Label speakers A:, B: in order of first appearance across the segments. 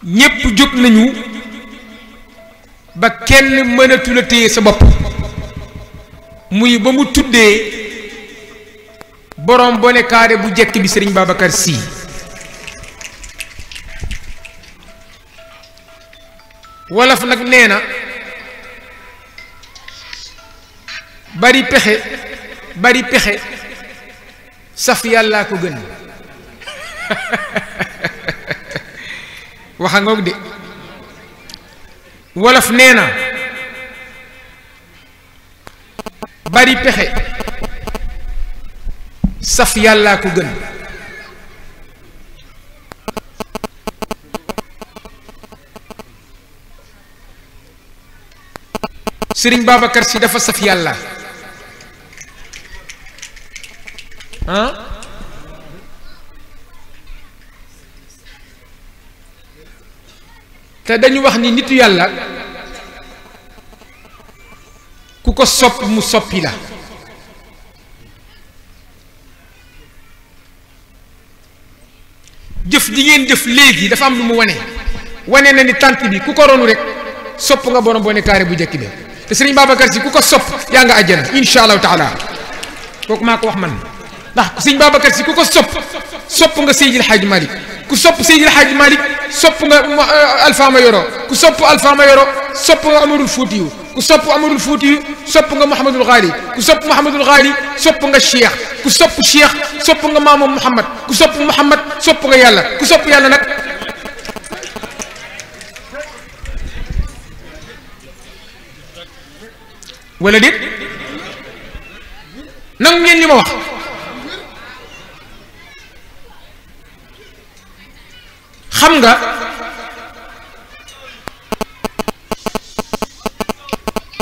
A: ñépp jóg nañu ba kenn mënatu la téye sa bopp muy ba mu tuddee borom bone kaare bu jekk bi Serigne Babacar Sy wolof nag nee na bari pexe saf yàllaa ko gën waxa ngoog de wolof nee na bari pexe saf yàllaa ko gën Serigne Babacar Sy dafa saf yàlla te dañu wax ni nitu yàlla ku ko sopp mu soppi la jëf ji ngeen jëf léegi dafa am lu mu wane na ni tànt bi ku ko ronu rek sopp nga borom bone kaare bu jekk bi te Serigne Babacar Sy ku ko sopp yaa nga àjjana insha allahu taala kooku maa ko wax man ndax Serigne Babacar Sy ku ko sopp nga Seydil Hadji Malick ku sopp Seydil Hadji Malick sopp nga Alpha Mayoro ku sopp Alpha Mayoro sopp nga Amadou Foutiyu ku sopp Amadou Foutiyu sopp nga Mouhamadul Ghali ku sopp Mouhamadul Ghali sopp nga Cheikh ku sopp Cheikh sopp nga Maamam Mouhamad ku sopp Mouhamad sopp nga yàlla ku sopp yàlla nag wala déet nangu ngeen li ma wax xam nga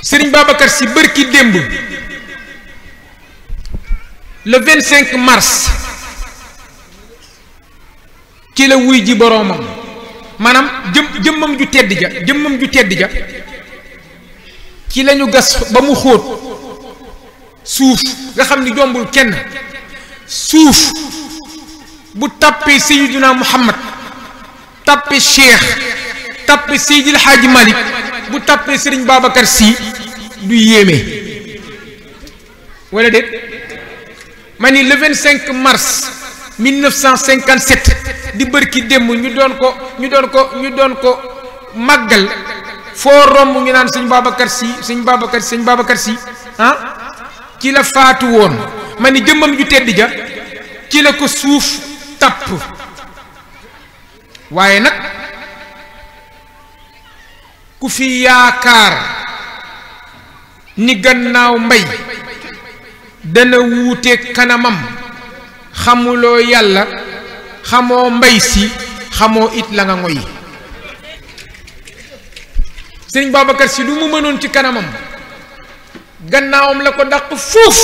A: Serigne Babacar Sy bërki démb le 25 mars ci la wuy ji boroomam maanaam jëmmam ju tedd ja ci lañu gas ba mu xóot suuf nga xam ni jombul kenn suuf bu tàppee Seydina Muhammad tàppe Cheikh tàppe Seydil Hadji Malick bu tàppee Serigne Babacar Sy du yéeme wala déet ma ni le 25 mars 1957 di bërki démb ñu doon ko màggal foo romb ñu naan sëñ Babacar Sy ci la faatu woon ma ni jëmmam ju tedd ja ci la ko suuf tàpp waaye nag ku fi yaakaar ni gannaaw mbay dana wuute kanamam xamuloo yàlla xamoo mbay si xamoo it la nga ngoy Sëriñ Babacar Sy lu mu mënoon ci kanamam gannaawam la ko dàq fuuf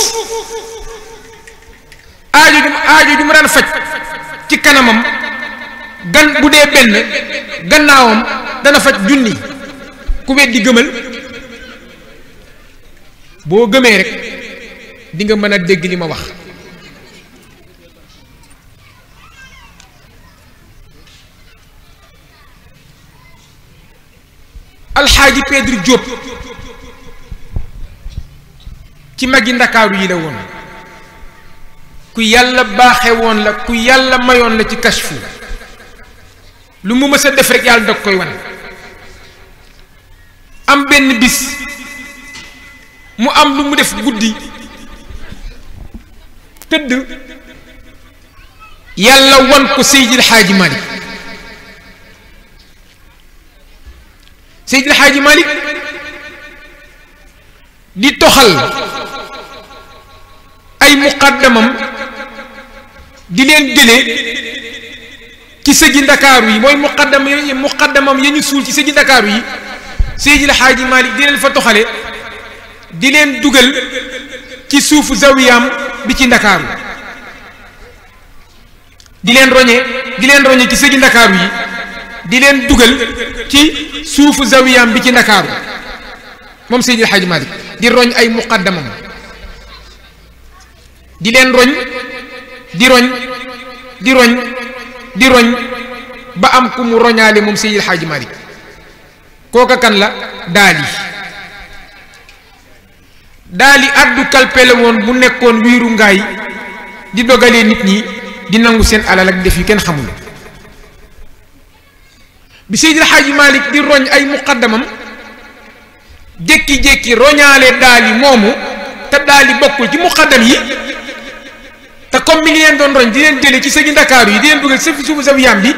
A: aajo ju mu daan faj ci kanamam bu dee benn gannaawam dana faj junni ku weddi gëmal boo gëmee rek di nga mën a dégg li ma wax alxaaji Pedro Diop ci magi ndakaaru yi la woon ku yàlla baaxe woon la ku yàlla mayoon la ci kashfu lu mu mës a def rek yàlla dog koy wan am benn bis mu am lu mu def guddi tëdd yàlla wan ko Seydil Hadji Malick Seydil Hadji Malick di toxal ay muqaddamam di leen jëlee ci sëji ndakaaru yi mooy muqaddamam ya ñu suul ci sëji ndakaaru yi Seydil Hadji Malick di leen fa toxale di leen dugal ci suufu zawiyam bi ci ndakaaru di leen roñe ci sëji ndakaaru yi di leen dugal ci suufu zawiyam bi ci ndakaaru moom Seydil Hadji Malick di roñ ay muqaddamam di leen roñ di roñ di roñ di roñ ba am ku mu roñaale moom Seydil Hadji Malick kooka kan la daali addu kalpe la woon bu nekkoon wiiru ngaay di dogalee nit ñi di nangu seen alal ak def yu kenn xamul bi Seydil Hadji Malick di roñ ay muqaddamam jékki-jékki roñaale daali moomu te daali bokkul ci muqaddam yi te comme mi ngi leen doon roñ di leen jële ci sëgi Ndakaaru yi di leen dugal sëfi suufu Zawiyaan bi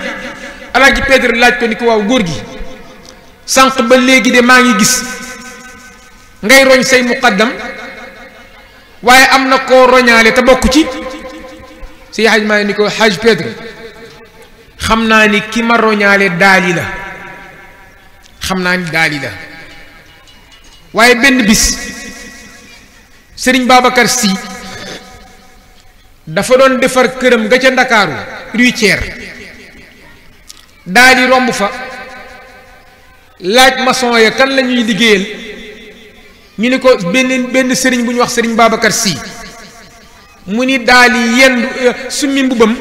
A: Alaaji Pedre laaj ko ni ko waaw góor gi sànq ba léegi de maa ngi gis ngay roñ say muqaddam waaye am na koo roñaale te bokk ci si Hadj Malick ni ko Hadj Pedre xam naa ni ki ma roñaale daali la waaye benn bis Serigne Babacar Sy dafa doon defar këram ga ca Ndakaaru rue Thiers daali romb fa laaj maçon ya kan la ñuy liggéeyal ñu ni ko benn sëriñ bu ñu wax Serigne Babacar Sy mu ni daali yendu summi mbubam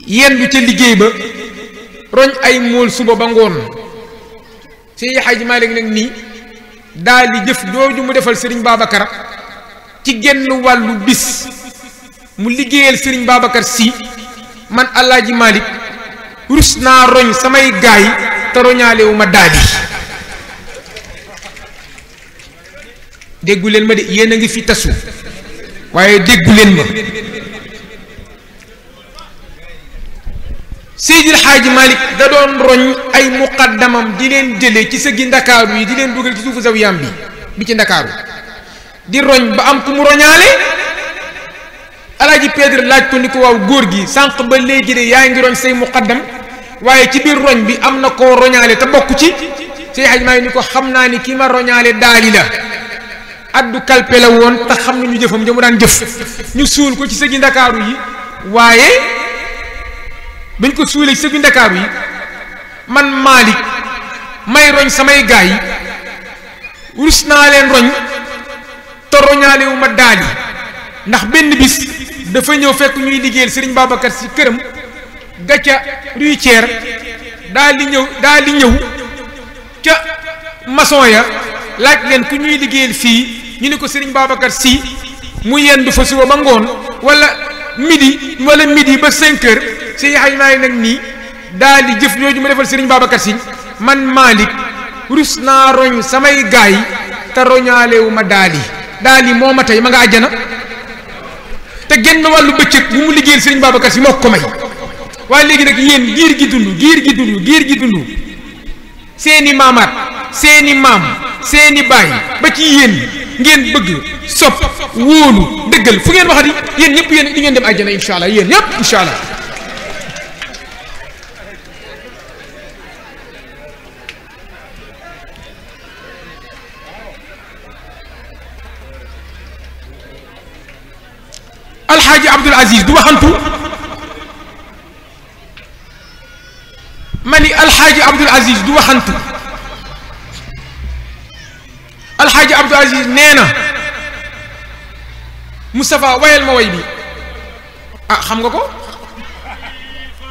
A: yendu ca liggéey ba roñ ay mool suba ba ngoon Seydi Hadji Malick nag nii daali jëf jooju mu defal Serigne Babacar ci genn wàllu bis mu liggéeyal Serigne Babacar Sy man Alaaji Malick rus naa roñ samay gaay te roñaalewu ma daali déggu leen ma de yéen a ngi fi tasu waaye déggu leen ma Seydil Hadji Malick da doon roñ ay muqaddamam di leen jële ci sëggi Ndakaaru yi di leen dugal ci suufu Zawiyaan bi ci Ndakaaru di roñ ba am ku mu roñaale Alaaji Pedre laaj ko ni ko waaw góor gi sànq ba léegi de yaa ngi roñ say muqaddam waaye ci biir roñ bi am na koo roñaale te bokk ci Seydil Hadji Malick ni ko xam naa ni ki ma roñaale daali la addu kalpe la woon te xam nañu jëfam ja mu daan jëf ñu suul ko ci sëgi Ndakaaru yi waaye bañ ko suulee ci sëgi Ndakaaru yi man Malick may roñ samay gaay yi rus naa leen roñ te roñaalewu ma daali ndax benn bis dafa ñëw fekk ñuy liggéeyal Serigne Babacar Sy këram gacca rue Thiers daal di ñëw ca maçon ya laaj leen ku ñuy liggéeyal fii ñu ne ko Serigne Babacar Sy mu yendu fa suba ba ngoon wala midi ba 5 heures si yaxay maay nag nii daal di jëf ñooju ma defal Serigne Babacar Sy man Malick rus naa roñ samay gaay te roñaalewu ma daali moo ma tey ma nga àjjana te genn wàllu bëccëg bu mu liggéeyal Serigne Babacar Sy moo ko may waaye léegi nag yéen giir gi dund seeni maamaat seeni maam seeni baay ba ci yéen ngeen bëgg sopp wóolu dëggal fu ngeen waxati yéen ñëpp yéen di ngeen dem àjjana incha allah yéen ñëpp incha allah alxaaji Abdul Aziz du waxantu ma ni alxaaji Abdul Aziz du waxantu alxaaji Abdul Aziz nee na Moustapha wayal ma way bi ah xam nga ko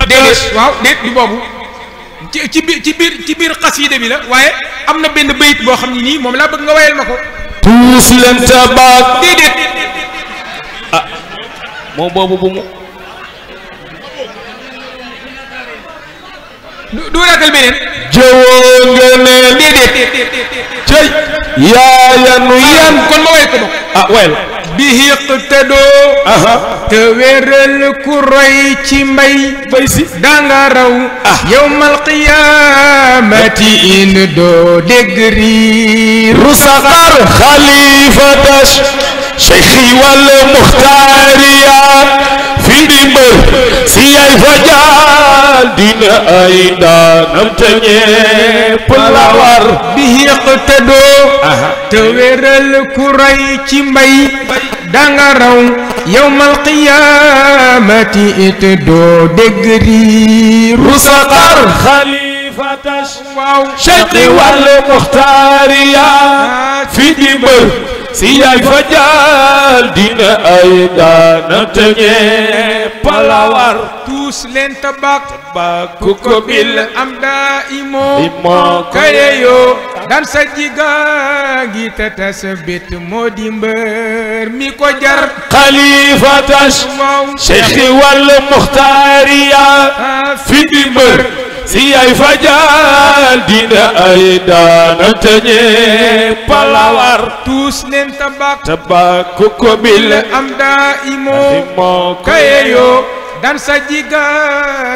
A: déedéet waaw déet du boobu ci biir xasiida bi la waaye am na benn bayit boo xam ne nii moom laa bëgg nga wayal ma ko
B: tuus leen tabaat
A: déedéet
B: ah moom boobu bu mu
A: du ragal beneen
B: jëwoo ngeen
A: déedéet
B: cëy yaayanu yan
A: kon ma way ko bokk
B: ah wayal
A: bi iqtadoo te wéral ku roy ci mbay
B: si
A: danga raw yawmal qiyaamati in doo dégg riir
B: rusaqar xalifatash cheikhi wal muxtaariya fi ndimbal si yay fajal dina ay daanam te ñépp la war
A: bi iqtadoo te wéral ku roy ci mbay danga raw yawmal qiyaamati it doo dégg riir
B: rusaqar xalifatash
A: waaw
B: cheikhi wal muxtaariya fi ndimbal si yaay fa jaal dina ay daana tëñe palawar
A: tuus leen tabak
B: ku ko bil
A: am daa imo kayeyo dan sa jiga gi tata sa bét moo di mbër mi ko jar
B: xalifatas cheikhi wal muxtaariya fi di mbër si yaay fa jaal dina ay daana tëñe palawar
A: tuus leen tabak
B: ku ko bil
A: am daa imo kayeyo dan sa jiga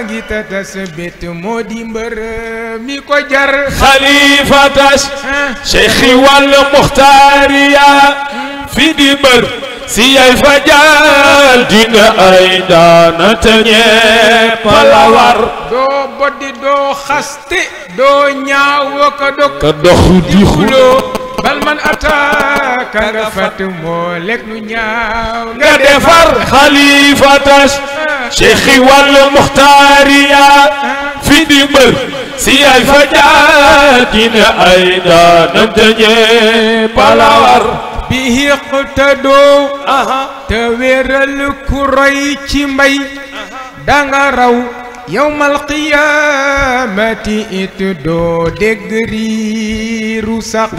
A: gi tata sa bét moo di mbër mi ko jar
B: xalifatas cheikhi wal muxtaariya fi di mbër si yaay fa jaal dina ay daana tëñe palawar
A: doo boddi doo xaste doo ñaawo ka
B: dox di xuloo
A: bal man attaaka nga fat moo lekk nu ñaaw
B: nga defar xalifatas cheikhi wal muxtaariya fi di mbër si yaay fa jaal dina ay daana tëñe palawar
A: bi iqtadoo te wéeral ku roy ci mbay danga raw yawmal qiyaamati it doo dégg riiru sax